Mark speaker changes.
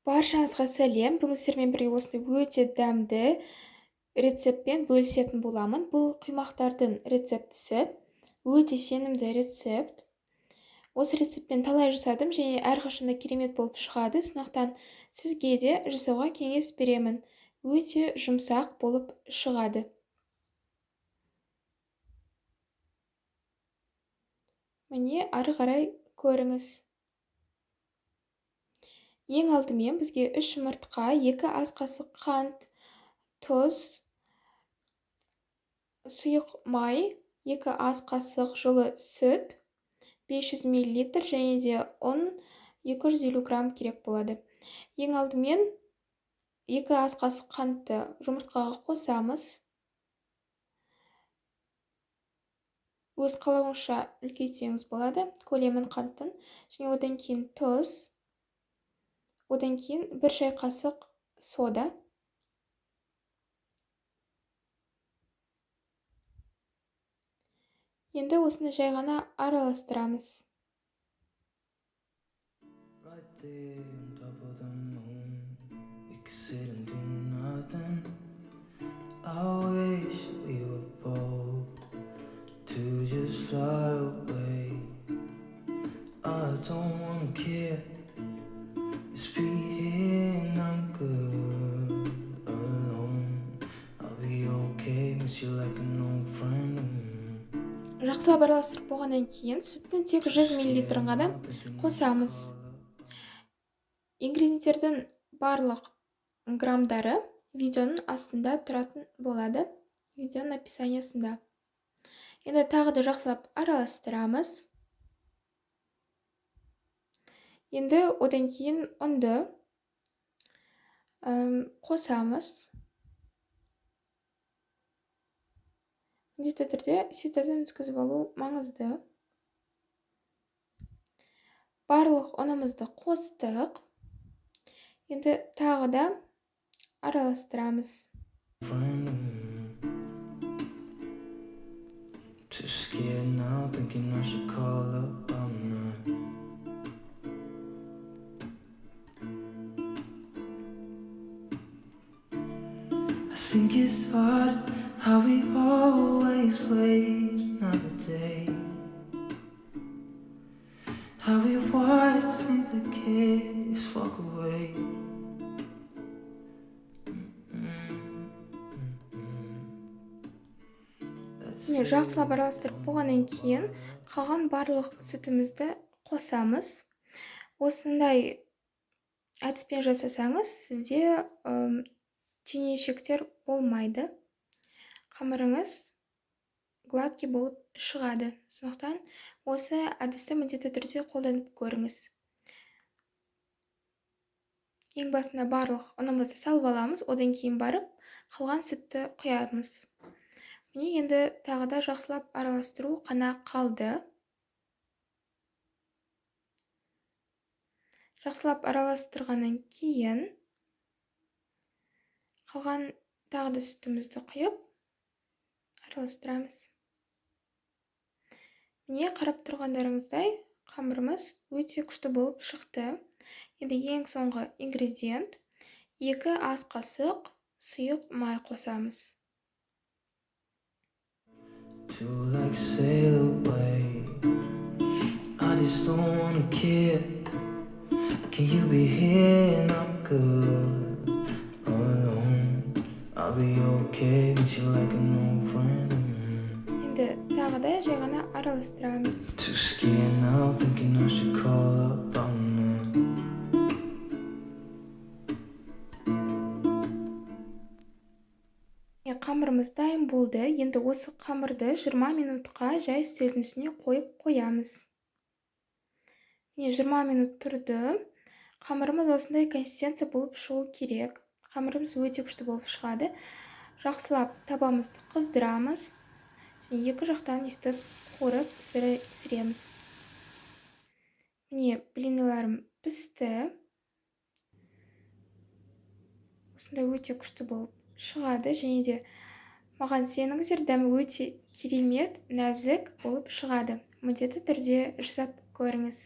Speaker 1: Баршаңызға сәлем. Бүгін сіздермен бірге осындай өте дәмді рецептпен бөлісетін боламын. Бұл құймақтардың рецептісі. Өте сенімді рецепт. Осы рецептпен талай жасадым және әрқашанда керемет болып шығады. Сондықтан сізге де жасауға кеңес беремін. Өте жұмсақ болып шығады. Міне, ары қарай көріңіз. Ең алдымен бізге 3 жұмыртқа, 2 ас қасық қант, тұз, сұйық май, 2 ас қасық жылы сүт, 500 мл және де ұн 250 грамм керек болады. Ең алдымен 2 ас қасық қантты жұмыртқаға қосамыз. Өз қалауыңызша үлкейтсеңіз болады көлемін қанттың. Және одан кейін тұз, одан кейін 1 шай қасық сода. Енді осыны жай ғана араластырамыз. Жақсылап араластырып болғаннан кейін сүттің тек 100 мл ғана қосамыз. Ингредиенттердің барлық грамдары видеоның астында тұратын болады, видеоның описаниясында. Енді тағы да жақсылап араластырамыз. Енді одан кейін ұнды қосамыз. Міндетті түрде ситодан өткізіп алу маңызды. Барлық ұнымызды қостық. Енді тағы да араластырамыз.
Speaker 2: Think it's odd how we always wait another day. How we watch things the kids walk away.
Speaker 1: Міне, жақсылап араластырып болғаннан кейін қалған барлық сүтімізді қосамыз. Осындай әдіспен жасасаңыз, сізде түйнешектер болмайды. Қамырыңыз гладкий болып шығады. Сондықтан осы әдісті міндетті түрде қолданып көріңіз. Ең басында барлық ұнымызды салып аламыз, одан кейін барып қалған сүтті құямыз. Міне, енді тағы да жақсылап араластыру қана қалды. Жақсылап араластырғаннан кейін қалған тағы да сүтімізді құйып араластырамыз. Міне, қарап тұрғандарыңыздай қамырымыз өте күшті болып шықты. Енді ең соңғы ингредиент 2 ас қасық сұйық май қосамыз.
Speaker 2: To like sail away. I just don't wanna care. Can you be here and I'm good alone? I'll be okay with you like an old friend.
Speaker 1: Енді тағы да жай ғана араластырамыз.
Speaker 2: Too scared now, thinking I should call up on that.
Speaker 1: Қамырымыз дайын болды. Енді осы қамырды 20 минутқа жай үстелдің үстіне қойып қоямыз. Міне, 20 минут тұрды. Қамырымыз осындай консистенция болып шығу керек. Қамырымыз өте күшті болып шығады. Жақсылап табамызды қыздырамыз. Және екі жақтан өстіп қуырып пісіреміз. Міне, блиныларым пісті. Осындай өте күшті болып шығады. Және де маған сеніңіздер, дәмі өте керемет, нәзік болып шығады. Міндетті түрде жасап көріңіз.